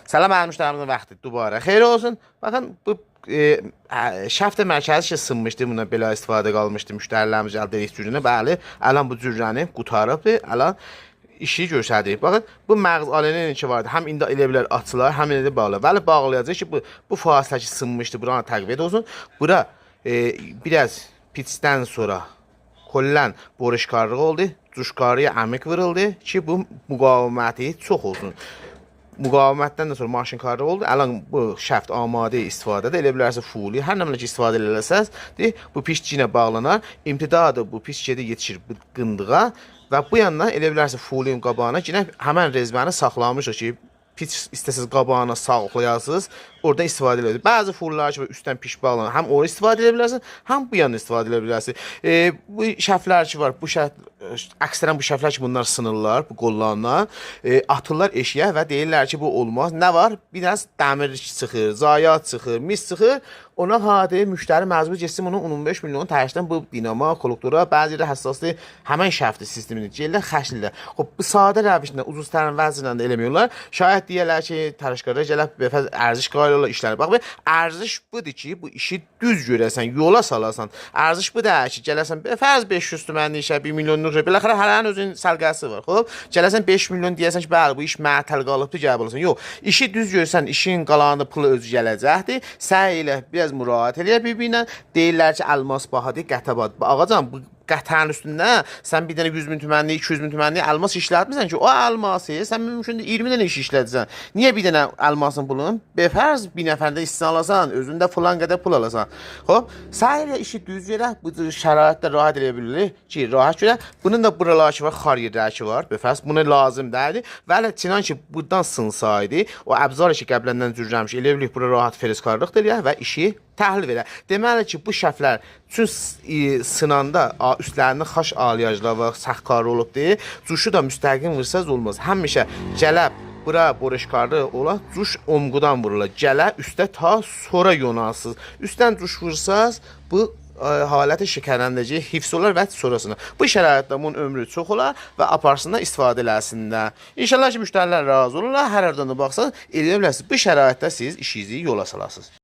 Salam mənim müştərimizin vaxtı dubara xeyir olsun. Baxın bu şəft mərkəzi ki sınmışdı, buna belə istifadə qalmışdı müştərilərimiz əldə etdik cürünü. Bəli, əlan bu cürəni qurtarıbdı. Əlan işi göstərdik. Baxın, bu məğz alenin ki vardı. Həm indi elə bilər açılar, həm indi bağlar. Bəli, bağlayacaq ki bu fasilə ki sınmışdı, buranı təqviyyət olsun. Bura biraz pitdən sonra kollən borişkarlıq oldu. Cuşkarıya əmik vuruldu ki bu müqaviməti çox olsun. Müqavimətdən də sonra maşınkarı oldu. Əlan bu şəft amadə istifadədə elə bilərsiniz fuli. Hər nə ki istifadə eləsəz, bu piş cinə bağlanar. İmtidadır bu piş gedir yetişir bu qındığa və bu yandan elə bilərsiniz fulin qabağına yenə həmən rezbəni saxlamışıq ki piç istəsiz qabağına sağlıqlayasınız, orada istifadə edə bilərsiniz. Bəzi fullar ki, üstdən piş bağlanır. Həm orada istifadə edə bilərsiniz, həm bu yana istifadə edə bilərsiniz. Bu şəflər ki var, bu şəf əksərən bu şəflər ki bunlar sınırlar, bu qollarla atırlar eşiyə və deyirlər ki bu olmaz. Nə var? Biraz dəmir çıxır, zayiat çıxır, mis çıxır. Ona xatir müştəri məcbur getsin bunu 15 milyon tərəfdən bu dinama, kollektora, bəzi yerdə həssaslı həmən şəfti sistemini gəlirlər, xərclirlər. Xop, bu sadə rəvişlə, ucuz tərin vəzlə də eləmiyorlar. Şayət deyirlər ki, tərəşqara gəlib befəz ərziş qail olar işləri. Bax, bu ərziş budur ki, bu işi düz görəsən, yola salasan. Ərziş bu deyil ki, gələsən befərz 500 tümənlik işə 1 milyonluq işə. Biləxərə hələnin özünün səlqəsi var. Xop, gələsən 5 milyon deyəsən ki, bəli, bu iş məətəl qalıbdı, gəlib olasan. Yox, işi düz görsən, işin qalanında pulu özü gələcəkdir. Səy elə biraz müraciət eləyə bir-birinə. Deyirlər ki, elmas bahadır, qətə bahadır. Ağacan, bu qətənin üstündə sən bir dənə 100 min tümənlik, 200 min tümənlik elmas işlətmirsən ki, o elması sən mümkündür 20 dənə iş işlətsən. Niyə bir dənə elmasın pulunu? Befərz bir nəfərdə istisna alasan, özündə filan qədər pul alasan. Xoş, elə işi düz görə, bu cür şəraitdə rahat eləyə bilirik ki, rahat görə. Bunun da buralar ki var, xar yerləri ki var, befərz buna lazım deyildi. Və hələ ki buradan sınsaydı, o əbzar ki qəbləndən cürləmiş, elə bilirik bura rahat ferizkarlıq da eləyər və işi təhlil verər. Deməli ki, bu şəflər üçün sınanda üstlərində xaş aliyajlar və səxkarı olubdur. Cuşu da müstəqim vursaz olmaz. Həmişə cələb bura borişkarlı ola, cuş omqudan vurulur. Gələ üstə ta sonra yonasız. Üstdən cuş vursaz bu haləti şəkərləndəcək, hifz olar və sonrasında. Bu şəraitdə bunun ömrü çox olar və aparsınlar, istifadə eləsinlər. İnşallah ki, müştərilər razı olurlar. Hər yerdən də baxsan, eləyə bilərsiniz. Bu şəraitdə siz işinizi yola salasınız.